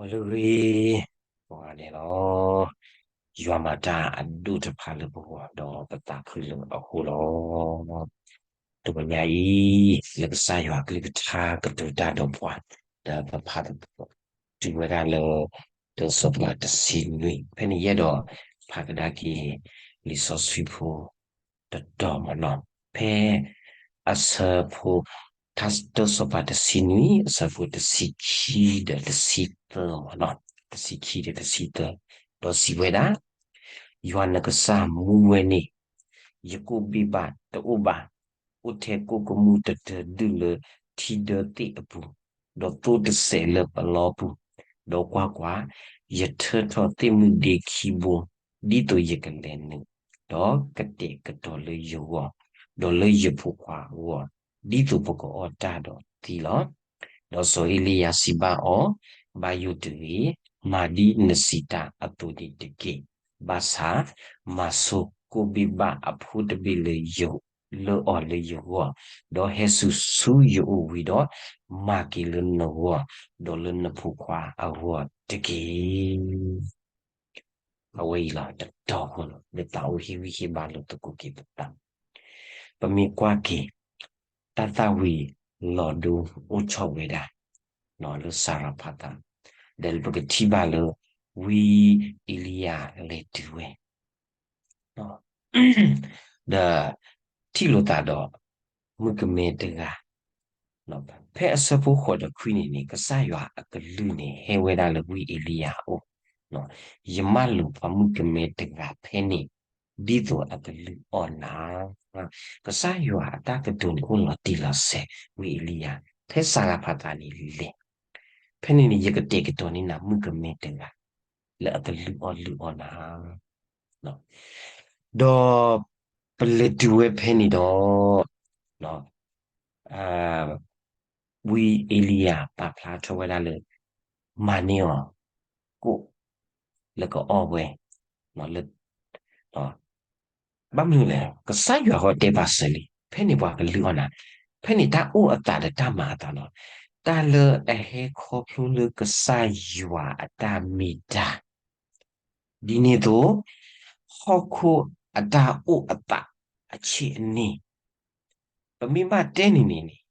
ပှၤလၢအဂ့ၤ, ပှၤန့ၣ်လီၤ. ယွၤမၤတၢ်အဒိၣ်တဖၣ်လၢပဂီၢ် ဒီးပသးခုလၢအဃိလီၤ. တဝီညါအံၤ လၢကစၢ်ယွၤအကလုၢ်ကထါကတိၤတၢ်ဒီးပှၤ, ဒီးပဖး တုၤဝဲဒၣ်လၢ တၢ်စီၤပၤတဆံနွံ, ဖဲန့ၣ်ယအဲၣ်ဒိးဖးကဒါက့ၤ လံာ်စီဆှံဖိ တတီၤမ့ၢ်နီၤ, ဖဲအဆၢဖိ တၢ်စီၤပၤတဆံနွံ အဆၢဖိတဆံခံဒီးတဆံသၢမ့ၢ်နီၤ, တဆံခံဒီးတဆံသၢ, ဒီးစံးဝဲဒၣ်, ယွၤနကစၢ်မူဝဲန့ၣ် ယကိၣ်ဘ့ၣ်ဘၣ်တအိၣ်ဘၣ်, အိၣ်ထဲကိၣ်ကမူၣ်တတၢၤဒုၣ်လၢထံဒၢသ့ၣ်အပူၤ, ဒီးသိတစဲးလၢပလီပူၤ, ဒီးကွၢ်ကွၢ်, ယထၢထီၣ်သ့ၣ်မုၢ်ဒ့ခံဘိ, ဒ်သိးယကလဲၤနုာ်, ဒီးကတဲာ်ကတီၤလၢယဂီၢ်, ဒီးလၢယဖိခွါအဂီၢ်, ဒ်သိးပကအီၣ်တၢ်ဒီးသံလီၤ. ဒီးစီၤအ့လံယၤစံးဘၣ်အီၤ, ဘၣ်ယိၣ်တဂ့ၤ, မၤဒ်နစံးတၢ်အသိးန့ၣ်တက့ၢ်. ဘၣ်ဆၣ်, မၤဆိကိၣ်ဘ့ၣ်ဘၣ်အဖိတဘ့ၣ်လၢယ လၢအီၤလၢယဂီၢ်, ဒီးဟဲစိာ်ဆူယအိၣ်ဝံၤဒီး, မၤက့ၤလၢနဂီၢ်, ဒီးလၢနဖိခွါအဂီၢ်တက့ၢ်. အဝဲအံၤလီၤ တတီၤဖိလီၤ လၢသးအိၣ်ဟ့ၣ်ဂံၢ်ဟ့ၣ်ဘါလိာ်သကိးက့ၤပသး, ပမ့ၢ်ကွၢ်က့ၤ တၢ်သၣ်ဝံၤလီၤဒိအိၣ်ဆီၣ်ဝဲဒၣ် လၢစၤရဖးသး, ဒီးပကထံၣ်ဘၣ်လၢ ဝံအ့လံယၤလဲၤတုၤဝဲ ဒီး ထံၣ်လိာ်သးဒီး မုၣ်ကမဲတဂၤ, ဖဲအဆၢဖိဃိးဒီးခွံန့ၣ်န့ၣ် ကစၢ်ယွၤအကလုၢ်န့ၣ် ဟဲဝဲဒၣ်လၢဝံအ့လံယၤအအိၣ်, ယမၢလိာ်ပှၤမုၣ်ကမဲတဂၤဖဲန့ၣ်, ဒ်သိးအကလုၢ်အီၣ်နၤ, ကစၢ်ယွၤအတၢ်ကတိၤန့ၣ်အိၣ်လီၤတံၢ်လီၤဆဲး, ဝံအ့လံယၤ, ဖဲစၤရဖးသးန့ၣ်လဲၤ, ဖဲန့ၣ်န့ၣ် ယကတဲာ်ကတီၤန့ၢ်နၤမုၣ်ကမဲတဂၤ, လၢအကလုၢ်အီၣ်လုၢ်အီနၤ ဒီး ပလဲၤတုၤဝဲဖဲန့ၣ်ဒီး ဝံအ့လံယၤပာ်ဖျါထီၣ်ဝဲဒၣ်လၢ မၤန့ၢ်အီၤ ကိၣ် လၢကအီၣ်ဝဲ လၢ ဘၣ်မနုၤလဲၣ် ကစၢ်ယွၤဃီတဲဘၣ်စၢၤလံ ဖဲန့ၣ်ပှၤကလုၢ်အီၣ်နၤ, ဖဲန့ၣ်တၢ်အိၣ်အသးဒီးတၢ်မၤအသးလီၤ. တၢ်လၢအဟဲခီဖျိလၢကစၢ်ယွၤအတၢ်မ့ၢ်တၢ် ဒ်န့ၣ်အသိး ဟီၣ်ခိၣ်အတၢ်အိၣ်အသး အဆ့အန့ၣ် ပမ့ၢ်ဘၣ်တဲန့ၣ်န့ၣ်န့ၣ်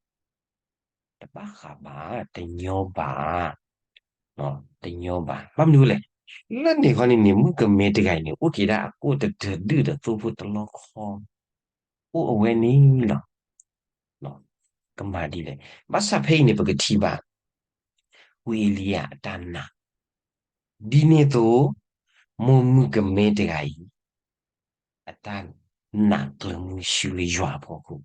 တဘၣ်ဃးဘၣ် တညီဘၣ် တညီဘၣ် ဘၣ်မနုၤလဲၣ် လၢန့ၣ်ခီန့ၣ်န့ၣ် မုၣ်ကမဲတဂၤအံၤန့ၣ် အိၣ်က့ၤဒၣ်အကိၣ်တတၢၤဒုၣ်ဒီးသိဖိတလီၢ်ခီ အိၣ်အဝဲန့ၣ်လီၤ. ကမၤဒ်လဲၣ် ဘၣ်ဆၣ်ဖဲအံၤန့ၣ် ပကထံၣ်ဘၣ် ဝံအ့လံယၤအတၢ်နာ် ဒ်န့ၣ်အသိး မိၢ်မုၣ်ကမဲတဂၤအံၤ အတၢ်နာ်ကျၢၤမုဆူလၢယွၤအဖီခိၣ်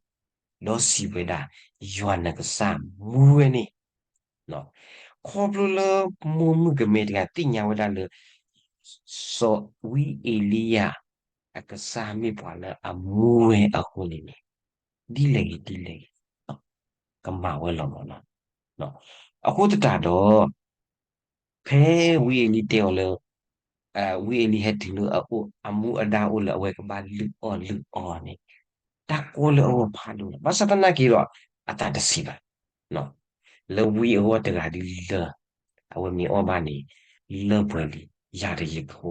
ဒီးစံးဝဲဒၣ် ယွၤနကစၢ်မူဝဲန့ၣ် ခီဖျိလၢမိၢ်မုၣ်ကမဲတဂၤသ့ၣ်ညါဝဲဒၣ်လၢ စီၤဝံအ့လံယၤ အကစၢ်မ့ၢ်ပှၤလၢအမူဝဲအဃိန့ၣ်န့ၣ် ဒ်လဲၣ်ဂ့ၤဒ်လဲၣ်ဂ့ၤ ကမၤဝဲလီၤမ့ၢ်နီၤ. အဃိသတးဒီး ဖဲဝံအ့လံတဲအီၤလၢ ဝံအ့လံဟဲတုၤလၢအအိၣ် အမူအဒါအိၣ်လၢအဝဲကဘၣ်လုၢ်အီၣ်လုၢ်အီန့ၣ် တၢ်ကီလၢအဂီၢ်ဖးဒိၣ်လီၤ. ဘၣ်ဆၣ်သနာ်က့ဒီး အသးတဆံးဘၣ်. လၢဝံအဂီၢ်တဂၤဒ်လၢ အဝဲမ့ၢ်အီၣ်ဘၣ်န့ၣ် လၢပှဲၤလံ ယၤတယံၤဖိ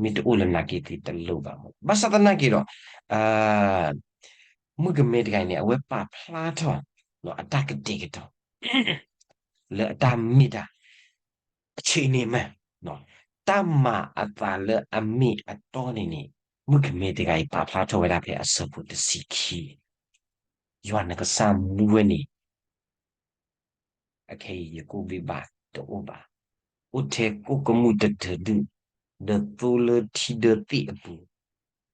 မ့ၢ်တအိၣ်လၢနာ်က့သ့တလိၣ်ဘၣ်မ့ၢ် ဘၣ်ဆၣ်သနာ်က့ဒီး မုၣ်ကမဲတဂၤအံၤန့ၣ် အဝဲပာ်ဖျါထီၣ် အတၢ်ကတဲာ်ကတီၤ လၢအတၢ်မ့ၢ်တၢ် အဆ့န့ၣ်မး တၢ်မၤအသးလၢအမ့ၢ်အတီန့ၣ်န့ၣ် မုၣ်ကမဲတဂၤအံၤ ပာ်ဖျါထီၣ်ဝဲဒၣ်ဖဲအဆၢဖိတဆံခံ ယွၤနကစၢ်မူဝဲန့ၣ် အခဲအံၤ ယကိၣ်ဘ့ၣ်ဘၣ်တအိၣ်ဘၣ်. အိၣ်ထဲကိၣ်ကမူၣ်တတၢၤဒုၣ်, ဒီးသိလၢထံဒၢသ့ၣ်အပူၤ,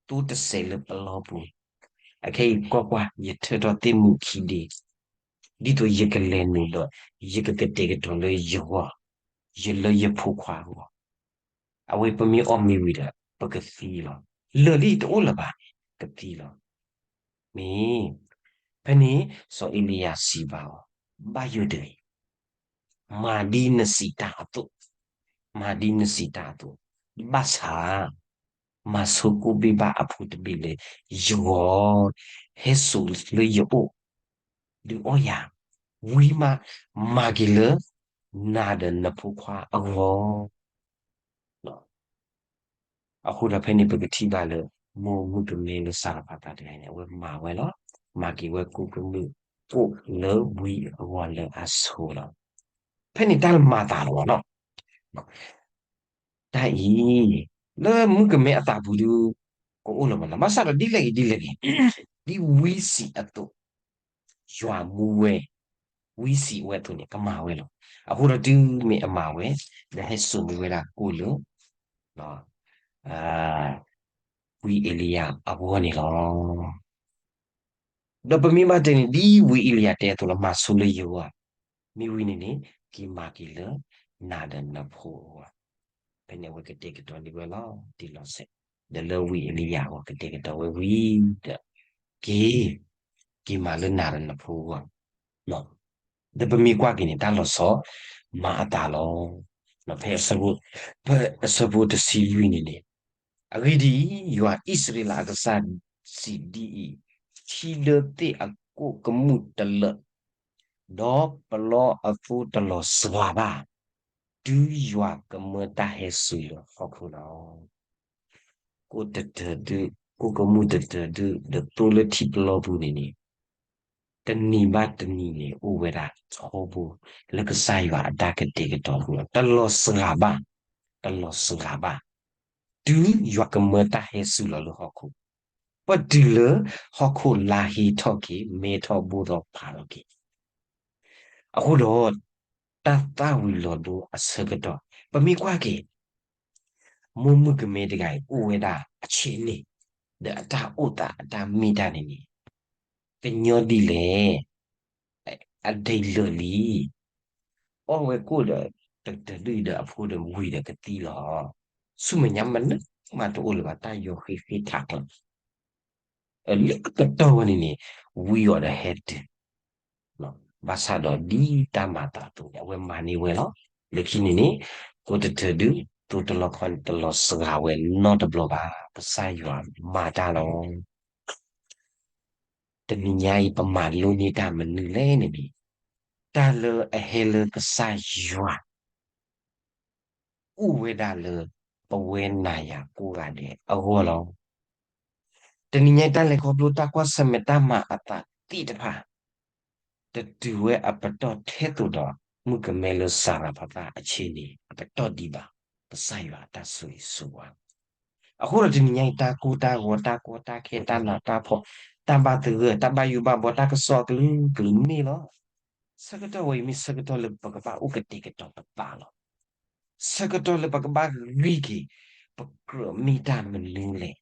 သိတစဲးလၢပလီပူၤ. အခဲအံၤကွၢ်ကွၢ်, ယထၢထီၣ်သ့ၣ်မုၢ်ခံဒ့, ဒ်သိးယကလဲၤနုာ်ဒီး ယကကတဲာ်ကတီၤလၢယဂီၢ်, ယလၢယဖိခွါအဂီၢ်. အဝဲပမ့ၢ်အီၣ်မ့ၤဝံၤဒီး ပကသံလီၤ. လၢာ်လံတအိၣ်လၢၤဘၣ်, ကသံလီၤ. မ့ၢ် ဖဲန့ၣ် စီၤအ့လံယၤစံးဘၣ်အီၤ, ဘၣ်ယိၣ်တဂ့ၤ, မၤဒ်နစံးတၢ်အသိး, မၤဒ်နစံးတၢ်အသိး, ဘၣ်ဆၣ် မၤဆိကိၣ်ဘ့ၣ်ဘၣ်အဖိတဘ့ၣ်လၢယဂီၢ်, ဟဲစိာ်လၢယအိၣ်, ဒုးအီၣ်ယၤ, ဝံၤမး မၤက့ၤလၢ နၤဒီးနဖိခွါအဂီၢ်. အဃိဒီးဖဲန့ၣ်ပကထံၣ်ဘၣ်လၢ မိၢ်မုၣ်ကမဲလၢစၤရဖးသးတဂၤန့ၣ် အဝဲမၤဝဲလီၤ. မၤက့ၤဝဲကိၣ်ကမုၣ် ကိၣ်လၢဝံအဂီၢ်လၢအဆိလီၤ. ဖဲန့ၣ်တၢ်မၤသးလီၤနီၤ. တၢ်အံၤ လၢမုၣ်ကမဲအသးပူၤဒုး ကအိၣ်လၢၤဘၣ်နီၤ. ဘၣ်ဆၣ်ဒီးဒ်လဲၣ်ဂ့ၤဒ်လဲၣ်ဂ့ၤ ဒ်ဝံစံးအသိး ယွၤမူဝဲ ဝံစံးဝဲအသိးန့ၣ် ကမၤဝဲလီၤ. အဃိဒီးတုၤမ့ၢ်အမၤဝဲ ဒီးဟဲစိာ်မူဝဲဒၣ်ကိၣ်လၢ ဝံအ့လံယၤအဂီၢ်န့ၣ်လီၤ. ဒီးပမ့ၢ်ဘၣ်တဲန့ၣ် ဒ်ဝံအ့လံယၤတဲအသိးလီၤ မၤဆိလၢယဂီၢ်, မ့ၢ်ဝံန့ၣ်န့ၣ် က့ၤမၤက့ၤလၢနၤဒီးနဖိအဂီၢ်. ဖဲန့ၣ်အဝဲကတဲာ်ကတီၤန့ၢ်ဝဲလီၤ တံၢ်လီၤဆဲး, ဒီးလၢဝံအ့လံယၤအဂီၢ် ကတဲာ်ကတီၤဝဲဝံၤဒီး က့ၤ က့ၤမၤလၢနၤဒီးနဖိအဂီၢ်. ဒီးပမ့ၢ်ကွၢ်က့ၤန့ၣ် တၢ်လီၤဆီ မၤအသးလီၤ. ဖဲ ဖဲအဆၢဖိတဆံလွံၢ်န့ၣ်န့ၣ်, အဂ့ၢ်ဒ်အံၤ, ယွၤအံၣ်စရ့လးအကစၢ်စံးဒ်အံၤ, ထံဒၢသ့ၣ်အကိၣ်ကမူၣ်တလၢာ်, ဒီးပလီအသိတလီၤစှၤဘၣ်, တုၤယွၤကမၢတၢ်ဟဲစူၤလၢဟီၣ်ခိၣ်လီၤ. ကိၣ်တတၢၤဒုး, ကိၣ်ကမူၣ်တတၢၤဒုး ဒီးသိလၢထံပလီပူၤန့ၣ်န့ၣ် တနံၤဘၣ်တနံၤန့ၣ် အိၣ်ဝဲဒၣ်ထီဘိ လၢကစၢ်ယွၤအတၢ်ကတဲာ်ကတီၤအပူၤလီၤ. တလီၤစှၤဘၣ်, တလီၤစှၤဘၣ်, တုၤယွၤကမၢတၢ်ဟဲစူၤလီၤလၢဟီၣ်ခိၣ်, ပတုၤလၢဟီၣ်ခိၣ်လါဟ့ထီၣ်က့ၤ မဲထီၣ်ဘိၣ်ထီၣ်ဖးထီၣ်က့ၤ. အဃိဒီး တၢ်သၣ်ဝံၤလီၤဒိအဆၢကတီၢ် ပမ့ၢ်ကွၢ်က့ၤ မိၢ်မုၣ်ကမဲတဂၤအံၤ အိၣ်ဝဲဒၣ်အဆံးန့ၣ် ဒီးအတၢ်အိၣ်သးအတၢ်မ့ၢ်တၢ်န့ၣ်န့ၣ် ကညီဒ်လဲၣ်, အဒံးလၢာ်လံ, အီၣ်ဝဲကိၣ်ဒီး တတၢၤဒုၣ်အံၤဒီးအဖိဒီးဝံၤဒီးကသံလီၤ. ဆူမဲာ်ညါမနုၤမးတအိၣ်လၢၤဘၣ် တၢ်ယီၤဃ့ဃ့ထးကျၢၤ လၢအကတီၢ်ဝဲန့ၣ်န့ၣ် ဝံအီၤဒီးဟဲတုၤ, ဘၣ်ဆၣ်ဒီးဒ်တၢ်မၤအသးအသိးန့ၣ် အဝဲမၤန့ၢ်ဝဲလီၤ. လၢခံန့ၣ်န့ၣ် ကိၣ်တတၢၤဒုး သိတလီခီန့ၣ် တလီၤစှၤဝဲနီတဘျီဘၣ်. ကစၢ်ယွၤမၤတၢ်လီၤ. တနံၤညါအံၤ ပမၤလိန့ၢ်တၢ်မနုၤလဲၣ်န့ၣ်န့ၣ်, တၢ်လၢအဟဲလၢကစၢ်ယွၤ အိၣ်ဝဲဒၣ်လၢပဝဲနၤယၤကိးဂၤဒဲးအဂီၢ်လီၤ. တနံၤညါအံၤ တၢ်လဲၤခီဖျိတၢ်ကွၢ်ဆၢၣ်မဲာ်တၢ်မၤအသးသ့ၣ်တဖၣ် တတုၤဝဲအပတီၢ်ထဲသိးဒီး မုၣ်ကမဲလၢစၤရၤဖးသးအဆံးန့ၣ် အပတီၢ်ဒံးဘၣ်. ကစၢ်ယွၤအတၢ်ဆိၣ်ဂ့ၤဆိၣ်ဝါ အဃိဒီးတနံၤညါအံၤ တၢ်ကိၢ်တၢ်ဂီၤ တၢ်ကီတၢ်ခဲ တၢ်နးတၢ်ဖှီၣ် တၢ်ဘၣ်သဂၢၢ် တၢ်ဘၣ်ယိၣ်ဘၣ်ဘှီ တၢ်ကစီၣ်အကလုာ်ကလုာ်မ့ၢ်လီၤ. ဆၢကတီၢ်ဝဲအံၤ မ့ၢ်ဆၢကတီၢ်လၢပကဘၣ်အိၣ်ကတဲာ်ကတီၤပသးလီၤ. ဆၢကတီၢ်လၢပကဘၣ်ဂံၢ်က့ၤ ပကြၢးမ့ၢ်တၢ်မနုၤလဲၣ်.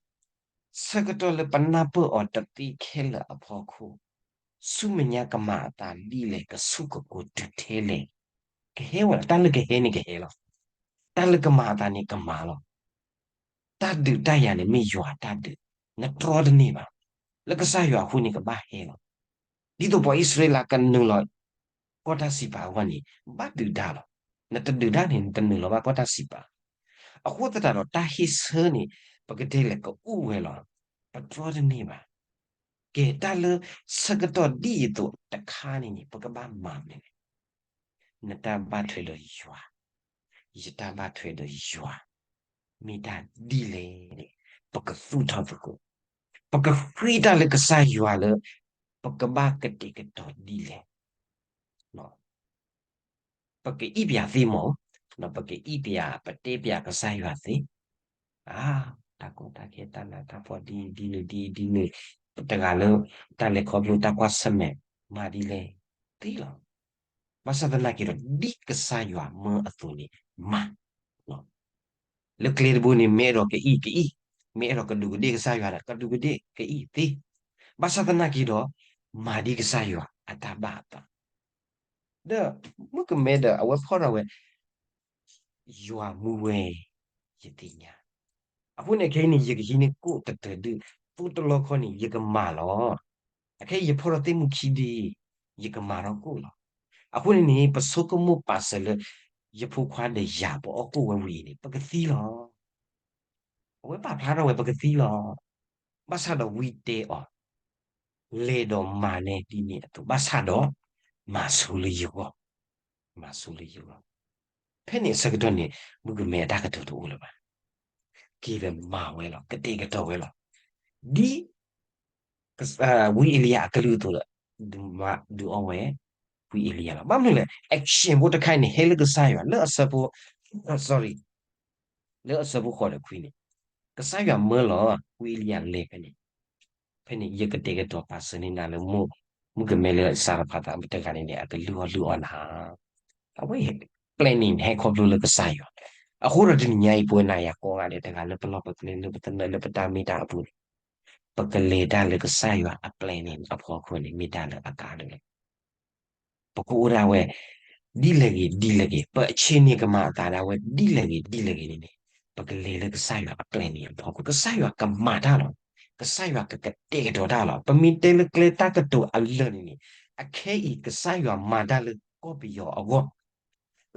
ဆၢကတီၢ်လၢပနၢ်ပၢၢ်အီၤတသ့ခဲလၢာ်အဖီခိၣ်, ဆူမဲာ်ညါကမၤအသးဒ်လဲၣ် ကဆူၣ်ကကိၤတုၤထဲလဲၣ်, ကဟဲဝဲလီၤ. တၢ်လၢကဟဲန့ၣ်ကဟဲလီၤ. တၢ်လၢကမၤအသးန့ၣ်ကမၤလီၤ. တၢ်ဒုးတၢ်ယၤန့ၣ်မ့ၢ်ယွၤတၢ်ဒုး, နတြီတန့ၢ်ဘၣ်. လၢကစၢ်ယွၤအဃိန့ၣ်ကဘၣ်ဟဲလီၤ. ဒ်သိးပှၤအံၣ်စရ့လးကနုာ်လီၤ ကီၢ်တၢ်စံးပာ်အဂီၢ်န့ၣ် ဘၣ်ဒုးဒါလီၤ. နတဒုးဒါန့ၣ် နတနုာ်လီၤဘၣ်ကီၢ်တၢ်စံးပာ်. အဃိသတးဒီးတၢ်ဟ့ၣ်ဆၢန့ၣ် ပကတဲလဲၣ်ကအူၣ်ဝဲလီၤ. ပတြီတန့ၢ်ဘၣ်. ကဲ တၢ်လၢဆၢကတီၢ်ဒ်အံၤအသိးတခါန့ၣ်န့ၣ် ပကဘၣ်မၤမနုၤလဲၣ်. နတၢ်ဘၣ်ထွဲဒီးယွၤ, ယတၢ်ဘၣ်ထွဲဒီးယွၤ မ့ၢ်တၢ်ဒ်လဲၣ်န့ၣ် ပကသူၣ်ထီၣ်သကိး, ပကဃ့တၢ်လၢကစၢ်ယွၤလၢ ပကဘၣ်ကတဲာ်ကတီၤဒ်လဲၣ်. ပကအံးပယၤသ့မး, ပကအံးပယၤ ပတဲပယၤကစၢ်ယွၤသ့, အါ, တၢ်ကီတၢ်ခဲ တၢ်နးတၢ်ဖှီၣ်ဒ်အံၤဒ်နုၤဒ်အံၤဒ်နုၤ, တဂၤလၢ တၢ်လဲၤခီဖျိတၢ်ကွၢ်ဆၢၣ်မဲာ် မၤဒ်လဲၣ်, သ့လီၤ. ဘၣ်ဆၣ်သနာ်က့ဒီး ဒ်ကစၢ်ယွၤမၢအသိးန့ၣ် မၤ လၢကျဲတဘိန့ၣ် မ့ၢ်အဲၣ်ဒိးကအံၣ်ကအံၣ်, မ့ၢ်အဲၣ်ဒိးကဒူးကဒ့ၣ်ကစၢ်ယွၤဒီး ကဒူးကဒ့ၣ်ကအံၣ်သ့, ဘၣ်ဆၣ်သနာ်က့ဒီး မၤဒ်ကစၢ်ယွၤအတၢ်ဘၣ်အသး, ဒီးမုၣ်ကမဲဒီးအဝဲဖီၣ်ထီၣ်ဝဲ ယွၤမူဝဲ ယသ့ၣ်ညါ, အဃိန့ၣ်ခဲအံၤန့ၣ် ယကဟံးန့ၢ်ကိၣ်တတၢၤဒုး သိတလီခီန့ၣ် ယကမၤလီၤ. အခဲအံၤယဖီၣ်ထီၣ်သ့ၣ်မုၢ်ခံဒ့, ယကမၤထီၣ်ကိၣ်လီၤ. အဃိန့ၣ်န့ၣ် ပဆိကမိၣ်ပာ်စၢၤလၢ ယဖိခွါဒီးယၤ ပအီၣ်ကိၣ်ဝဲဝံၤအံၤန့ၣ် ပကသံလီၤ. အဝဲပာ်ဖျါထီၣ်ဝဲပကသံလီၤ. ဘၣ်ဆၣ်ဒီးဝံတဲအီၤ, လဲၤဒီးမၤနဲဒ်န့ၣ်အသိး, ဘၣ်ဆၣ်ဒီး မၤဆိလၢယဂီၢ်, မၤဆိလၢယဂီၢ်. ဖဲန့ၣ်အဆၢကတီၢ်န့ၣ် မုၣ်ကမဲအတၢ်ကတိၤတအိၣ်လၢၤဘၣ်. က့ၤဝဲမၤဝဲလီၤ, ကတဲာ်ကတီၤဝဲလီၤ. ဒ် ဝံအ့လံယၤအကလုၢ်အသိးဒီး ဒုးအီၣ်ဝဲ ဝံအ့လံယၤလီၤ. ဘၣ်မနုၤလဲၣ်, action ဖိတခါအံၤန့ၣ် ဟဲလၢကစၢ်ယွၤ လၢအဆၢဖိ, sorry, လၢအဆၢဖိဃိးဒီးခွံန့ၣ်, ကစၢ်ယွၤမၢလီၤ ဝံအ့လံယၤလဲၤဖဲန့ၣ်, ဖဲန့ၣ် ယကတဲာ်ကတီၤပာ်စၢၤန့ၢ်နၤလၢမိၢ်, မုၣ်ကမဲလၢစၤရဖးသးတဂၤန့ၣ်န့ၣ် အကလုၢ်အီၣ်လုၢ်အီနၤ. အဝဲ plan န့ၣ် ဟဲခီဖျိလၢကစၢ်ယွၤ. အဃိဒီးတနံၤညါအံၤ ပဝဲနၤယၤကိးဂၤဒဲး တဂၤလၢပလီၢ်ပကျဲ လၢပသနၢၣ် လၢပတၢ်မ့ၢ်တၢ်အပူၤန့ၣ် ပကလဲၤတၢ်လၢကစၢ်ယွၤအ plan န့ၣ် အဖီခိၣ်န့ၣ် မ့ၢ်တၢ်လၢအကါဒိၣ်လီၤ. ပကအိၣ်ဒၣ်ဝဲ ဒ်လဲၣ်ဂ့ၤဒ်လဲၣ်ဂ့ၤ, ပ အခြေအနေ ကမၤအသးဒၣ်ဝဲဒ်လဲၣ်ဂ့ၤဒ်လဲၣ်ဂ့ၤန့ၣ်န့ၣ်, ပကလဲၤလၢကစၢ်ယွၤအ plan န့ၣ်အဖီခိၣ်, ကစၢ်ယွၤကမၤတၢ်လီၤ. ကစၢ်ယွၤကကတဲာ်ကတီၤတၢ်လီၤ. ပမ့ၢ်တဲလၢကျဲတၢ်ကတိၤအလၢာ်န့ၣ်န့ၣ်, အခဲအံၤ ကစၢ်ယွၤမၤတၢ်လၢကီၢ်ပယီၤအဂီၢ်,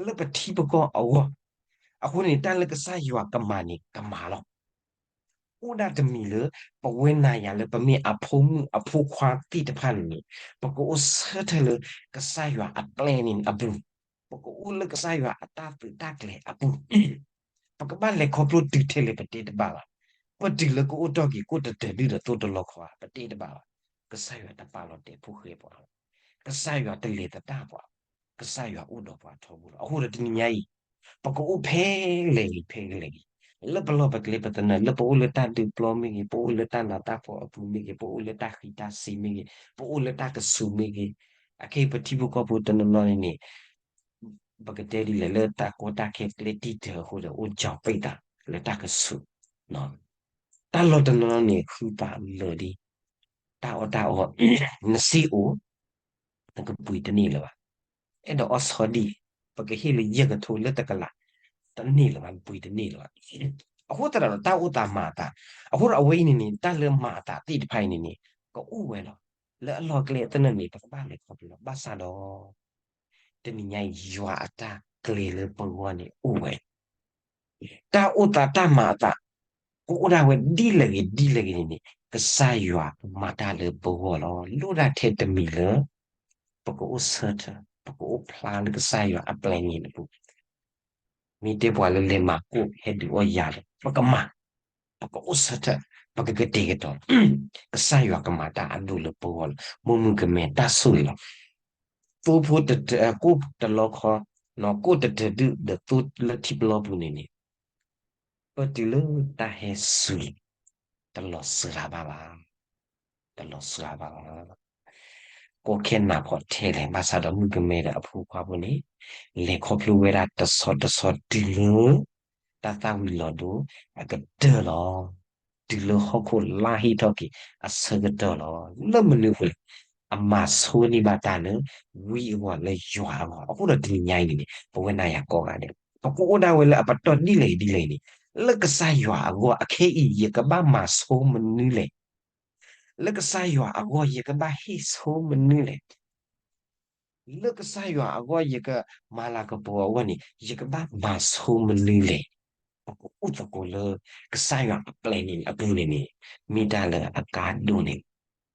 လၢပထံပကီၢ်အဂီၢ်. အဃိန့ၣ် တၢ်လၢကစၢ်ယွၤကမၤန့ၣ် ကမၤလီၤ. အိၣ်ဒၣ်တမံၤလၢ ပဝဲနၤယၤလၢပမ့ၢ်အဖိမုၣ်အဖိခွါသ့ၣ်တဖၣ်န့ၣ်န့ၣ်, ပကအိၣ်ဆၢထၢၣ်လၢကစၢ်ယွၤအ plan န့ၣ်အပူၤ, ပကအိၣ်လၢကစၢ်ယွၤအတၢ်သုးတၢ်ကျဲၤအပူၤ, ပကဘၣ်လဲၤခီဖျိတုၤထဲလဲၣ် ပတဲတဘၣ်ဘၣ်. ပတုၤလၢကအိၣ်ထီၣ်က့ၤ ကိးတတၢၢ်ဒုၣ်ဒီးသိတလီခီဧါ ပတဲတဘၣ်ဘၣ်. ကစၢ်ယွၤတပာ်လီၤတဲာ်ဖိဃဲပှၤဘၣ်, ကစၢ်ယွၤတလဲၤသတးပှၤ, ကစၢ်ယွၤအိၣ်ဒီးပှၤထီဘိလီၤ. အဃိဒီးတနံၤညါအံၤ ပကအိၣ်ဖဲလဲၣ်ဂ့ၤဖဲလဲၣ်ဂ့ၤ, လၢပလီၢ်ပကျဲပသနၢၣ် လၢပအိၣ်လၢတၢ်ဒုးပျီမ့ၢ်ဂ့ၤ, ပအိၣ်လၢတၢ်နးတၢ်ဖှီၣ်အပူၤမ့ၢ်ဂ့ၤ, ပအိၣ်လၢတၢ်ဃံးတၢ်စ့ၤမ့ၢ်ဂ့ၤ, ပအိၣ်လၢတၢ်ကဆူးမ့ၢ်ဂ့ၤ, အခဲအံၤပထံဖိကီၢ်ဖိတနီၤနီၤန့ၣ်န့ၣ် ပကတဲဒ်လဲၣ် လၢတၢ်ကီတၢ်ခဲကျဲတံာ်တၢၢ်အဃိဒီး အိၣ်ကၠီၤပ့ၣ်သး လၢတၢ်ကဆူး, တၢ်လီၢ်တနီၤနီၤန့ၣ် ဃုသးလၢာ်လံ, တၢ်အီၣ်တၢ်အီ နစ့အိၣ် နကပှ့ၤတန့ၢ်လၢၤဘၣ်. အဲၣ်ဒိးအီၣ်ဆီဒံၣ် ပကဟ့ၣ်လၢယဲၢ်ကထိလၢတကလး တန့ၢ်လၢၤဘၣ်, နပှ့ၤတန့ၢ်လၢၤဘၣ်. အဃိသတးဒီး တၢ်အိၣ်သးမၤအသး, အဃိဒီးအဝဲအံၤန့ၣ်န့ၣ် တၢ်လၢမၤအသးသ့ၣ်တဖၣ်အံၤန့ၣ်န့ၣ် ကအိၣ်ဝဲလီၤ. လၢအလီၢ်ကျဲအသနၢၣ်န့ၣ် ပကဘၣ်လဲၤခီဖျိလီၤ. ဘၣ်ဆၣ်ဒီး တနံၤညါအံၤ ယွၤအတၢ်ကျဲၤလၢပဂီၢ်န့ၣ်အိၣ်ဝဲ တၢ်အိၣ်သးတၢ်မၤအသး ကအိၣ်ဒၣ်ဝဲဒ်လဲၣ်ဂ့ၤဒ်လဲၣ်ဂ့ၤန့ၣ်န့ၣ် ကစၢ်ယွၤမၤတၢ်လၢပဂီၢ်လီၤ. လိၣ်ဒၣ်ထဲတမံၤလၢ ပကအိၣ်ဆၢထၢၣ် ပကအိၣ်ဖျါလၢကစၢ်ယွၤအ plan န့ၣ်အပူၤ မ့ၢ်တဲပှၤလၢလဲၤမၤကိၣ်ဟဲဒုးအီၣ်ယၤဒီး ပကမၤ, ပကအိၣ်ဆၢထၢၣ် ပကကတဲာ်ကတီၤ ကစၢ်ယွၤကမၤတၢ်အဒိၣ်လၢပဂီၢ်လီၤ. မိၢ်မုၣ်ကမဲတၢ်ဆိၣ်ဂ့ၤလီၤ. သိဖိတတၢၢ် ကိၣ်တလီခီ, ကိၣ်တတၢၢ်ဒုၣ်ဒီးသိလၢထံပျီပူၤန့ၣ်န့ၣ် ပတုၤလၢတၢ်ဟဲစူၤ တလီၤစှၤဘၣ်ဘၣ်, တလီၤစှၤဘၣ်ဘၣ်. ကီခဲနးဖီထဲလဲၣ် ဘၣ်ဆၣ်ဒီးမုၣ်ကမဲဒီးအဖိခွါဖိန့ၣ် လဲၤခီဖျိဝဲဒၣ်တဆီတဆီတုၤလၢ တၢ်သၣ်ဝံၤလီၤဒိအကတၢၢ်လီၤ. တုၤလၢဟီၣ်ခိၣ်လါဟ့ၣ်ထီၣ်က့ၤအဆၢကတီၢ်လီၤ. လၢမနုၤအဃိလဲၣ်, အမၤဆိန့ၢ်ဘၣ်တၢ်လၢ ဝံအဂီၢ်လၢယွၤအဂီၢ်. အဃိဒီးတနံၤညါအံၤန့ၣ်န့ၣ် ပဝဲနၤယၤကိးဂၤဒဲး ပကအိၣ်ဒၣ်ဝဲလၢအပတီၢ်ဒ်လဲၣ်ဂ့ၤဒ်လဲၣ်ဂ့ၤန့ၣ် လၢကစၢ်ယွၤအဂီၢ်အခဲအံၤ ယကဘၣ်မၤဆိမနုၤလဲၣ်. လၢကစၢ်ယွၤအဂီၢ် ယကဘၣ်ဟ့ၣ်ဆိမနုၤလဲၣ်. လၢကစၢ်ယွၤအဂီၢ် ယကမၤလၤကပီၤအဂီၢ်န့ၣ် ယကဘၣ်မၤဆိမနုၤလဲၣ်. ပကအိၣ်သကိးလၢ ကစၢ်ယွၤအ plan န့ၣ်အပူၤန့ၣ်န့ၣ် မ့ၢ်တၢ်လၢအကါဒိၣ်န့ၣ်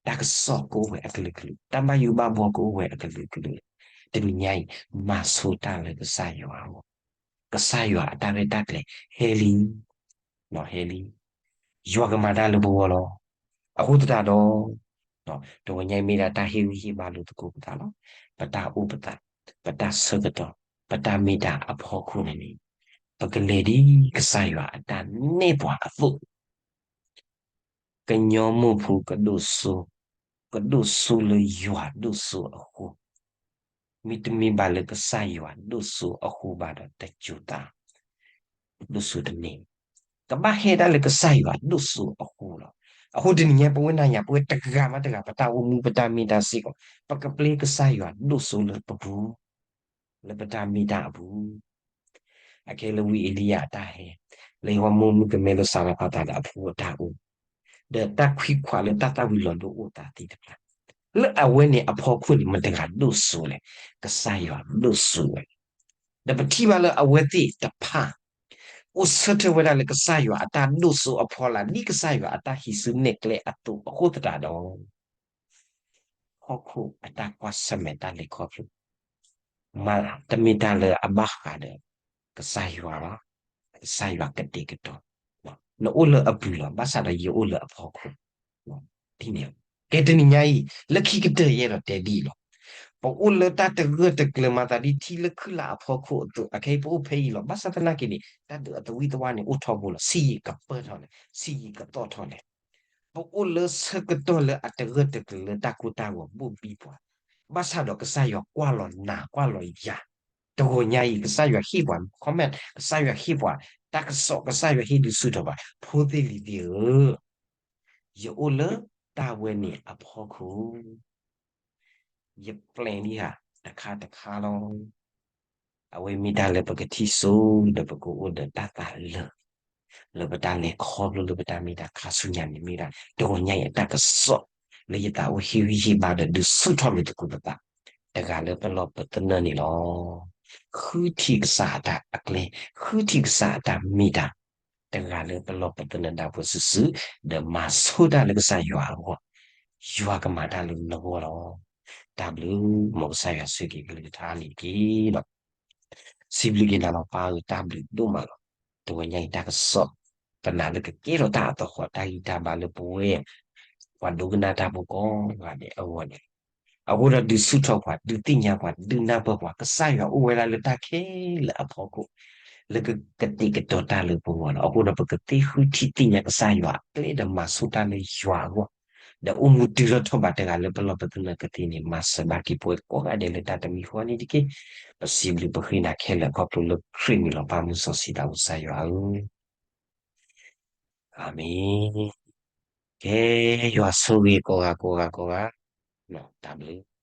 တၢ်ကစီၣ်ကအိၣ်ဝဲအကလုာ်ကလုာ်, တၢ်ဘၣ်ယိၣ်ဘၣ်ဘှီကအိၣ်ဝဲအကလုာ်ကလုာ်. တနံၤညါအံၤ မၤဆိတၢ်လၢကစၢ်ယွၤအဂီၢ်, ကစၢ်ယွၤအတၢ်ရဲၣ်တၢ်ကျဲၤဟဲလံ, ဟဲလံ. ယွၤကမၤတၢ်လၢပဂီၢ်လီၤ. အဃိသတးဒီး တဝဲညါအံၤမ့ၢ်ဒၣ်တၢ်ဟ့ၣ်ဂံၢ်ဟ့ၣ်ဘါလိာ်သကိးပသးလီၤ. ပတၢ်အိၣ်ပသး, ပတၢ်ဆၢကတီၢ်, ပတၢ်မ့ၢ်တၢ်အဖီခိၣ်န့ၣ်န့ၣ် ပကလဲၤဒ်ကစၢ်ယွၤအတၢ်နဲၣ်ပှၤအသိး ကညီမိၢ်ဖိကဒိၣ်စိ, ကဒိၣ်စိလၢယွၤဒိၣ်စိအဃိ, မ့တမ့ၢ်ဘၣ်လၢကစၢ်ယွၤဒိၣ်စိအဃိဘၣ်ဒီးတစိၤသး ဒိၣ်စိတန့ၢ်, ကဘၣ်ဟဲဒၣ်လၢကစၢ်ယွၤဒိၣ်စိအဃိလီၤ. အဃိတနံၤညါ ပဝဲနၤယၤ ပဝဲတဂၤဘၣ်တဂၤ ပတၢ်အိၣ်မူပတၢ်မ့ၢ်တၢ်စ့ၢ်ကီး ပကပျဲကစၢ်ယွၤဒိၣ်စိလၢပပူၤ လၢပတၢ်မ့ၢ်တၢ်အပူၤ, အခဲလၢဝံအ့လံယၤအတၢ်ဟဲ, လၢယဟိမိၢ်မုၣ်ကမဲလၢစၤရဖးသးဒီးအဖိအတၢ်အိၣ်, ဒီးတၢ်ခွံခွးလၢတၢ်သၣ်ဝံၤလီၤဒိအိၣ်သးသ့ၣ်တဖၣ်, လၢအဝဲန့ၣ်အဖီခိၣ်န့ၣ် မတၤတဂၤဒိၣ်စိလဲၣ်, ကစၢ်ယွၤဒိၣ်စိဝဲ, ဒီးပထံၣ်ဘၣ်လၢအဝဲသ့ၣ်တဖၣ် အိၣ်ဆၢထၢၣ်ဝဲဒၣ်လၢကစၢ်ယွၤအတၢ်ဒိၣ်စိအဖီလာ် ဒ်ကစၢ်ယွၤအတၢ်ဟံးစုနဲၣ်ကျဲအသိးအဃိသတးဒီး ဟီၣ်ခိၣ်အတၢ်ကွၢ်ဆၢၣ်မဲာ်တၢ်လဲၤခီဖျိ, မ့ၢ်တမ့ၢ်တၢ်လၢအဘၣ်ဃးဒီး ကစၢ်ယွၤလီၤ. ကစၢ်ယွၤကတဲာ်ကတီၤ, နအိၣ်လၢအပူၤလီၤ, ဘၣ်ဆၣ်ဒီးယအိၣ်လၢအဖီခိၣ်, ဒ်န့ၣ်, ကဲတနံၤညါအံၤ လၢခံကတၢၢ်ယအဲၣ်ဒိးတဲဒ်အံၤလီၤ. ပအိၣ်လၢတၢ်တဂၢၢ်တကျၢၤမၤသးဒ်ထံလၢခုလးအဖီခိၣ်အသိး, အခဲအံၤပအိၣ်ဖဲအံၤလီၤ. ဘၣ်ဆၣ်သနာ်က့န့ၣ် တၢ်ဒုးအသဝံၣ်သဝါန့ၣ်အိၣ်ထီဘိလီၤ. ဆံးယံာ်ကပၢၢ်ထီၣ်လဲၣ်, ဆံးယံာ်ကသီၣ်ထီၣ်လဲၣ်. ပအိၣ်လၢဆၢကတီၢ်လၢအတဂၢၢ်တကျၢၤလၢတၢ်ကိၢ်တၢ်ဂီၤဘိၣ်ဘံပှၤ, ဘၣ်ဆၣ်ဒီးကစၢ်ယွၤကွၢ်လီၤနၤကွၢ်လီၤယၤ, တဂီၤညါအံၤ ကစၢ်ယွၤဟ့ၣ်ပှၤ comment, ကစၢ်ယွၤဟ့ၣ်ပှၤ တၢ်ကစီၣ် ကစၢ်ယွၤဟ့ၣ်ဒုးဆူၣ်ထီၣ်ပှၤ ဖိသ့ၣ်လံၤသ့ၣ်ဧၢ, ယအိၣ်လၢတၢ်ဝဲန့ၣ်အဖီခိၣ်, ယပျဲၢ်လံဧါ တခါတခါလီၤ. အဝဲမ့ၢ်တၢ်လၢပကထံၣ်ဆိဒီးပကအိၣ်ဒီးတၢ်သးလၢာ်, လၢပတၢ်လဲၤခီဖျိလၢပတၢ်မ့ၢ်တၢ်ခါဆူညါန့ၣ်မ့ၢ်ဒၣ် တဂီၤညါအံၤအတၢ်ကစီၣ်လၢယသးအိၣ်ဟ့ၣ်ဂံၢ်ဟ့ၣ်ဘါဒီးဒုးဆူၣ်ထီၣ်လၢသကိးပသး, တဂၤလၢပလီၢ်ပသနၢၣ်န့ၣ်လီၤ. ဃုထံၣ်ကစၢ်အတၢ်အကျဲ, ဃုထံၣ်ကစၢ်အတၢ်မ့ၢ်တၢ်, တဂၤလၢပလီၢ်ပသနၢၣ်ဒၣ်ပှဲၤစုာ်စုာ်, ဒီးမၤဆိတၢ်လၢကစၢ်ယွၤအဂီၢ်, ယွၤကမၤတၢ်လၢနဂီၢ်လီၤ. တၢ်ဘျုး, မ်ကစၢ်ယွၤဆိၣ်ဂ့ၤကလုၢ်ကထါန့ၣ်တက့ၢ်လီၤ. စံးဘျုးက့ၤနၤလီၤပၢ်ဧၢ, တၢ်ဘျုးဒိၣ်မးလီၤ. တဂီၤညါအံၤတၢ်ကစီၣ်, ပနာ်လၢကကဲထီၣ်တၢ်အသဟီၣ်တၢ်ဂံၢ်တၢ်ဘါလၢပဝဲ ပှၤဒိကနၣ်တၢ်ဖိကိးဂၤဒဲးအဂီၢ်န့ၣ်, အဃိဒီးဒုးဆူၣ်ထီၣ်ပှၤ, ဒုးသ့ၣ်ညါပှၤ, ဒုးနၢ်ပၢၢ်ပှၤ, ကစၢ်ယွၤအိၣ်ဝဲဒၣ်လၢတၢ်ခဲလၢာ်အဖီခိၣ်, လၢကကတဲာ်ကတီၤတၢ်လၢပဂီၢ်လီၤ. အဃိဒီးပကသ့ဃုထံၣ်သ့ၣ်ညါကစၢ်ယွၤအကျဲဒီးမၤဆိတၢ်လၢယွၤအဂီၢ်, ဒီးအိၣ်မူတုၤထီၣ်ထီၣ်ဘးတဂၤလၢပလီၢ်ပသနၢၣ်ကသ့န့ၣ် မၤစၢၤဘၣ်က့ၤပဝဲကိးဂၤဒဲးလၢတၢ်တမံၤဃီန့ၣ်တက့ၢ်. ပစံးဘျုးပဃ့နၤခဲလၢာ်ခီဖျိလၢခရံာ်မံၤလီၤ ပၢ်မုၢ်စီဆှံသးဘိကစၢ်ယွၤဧၢ. အၤမ့ၣ်. ကဲ, ယွၤဆိၣ်ဂ့ၤကိးဂၤကိးဂၤကိးဂၤ, တၢ်ဘျုး.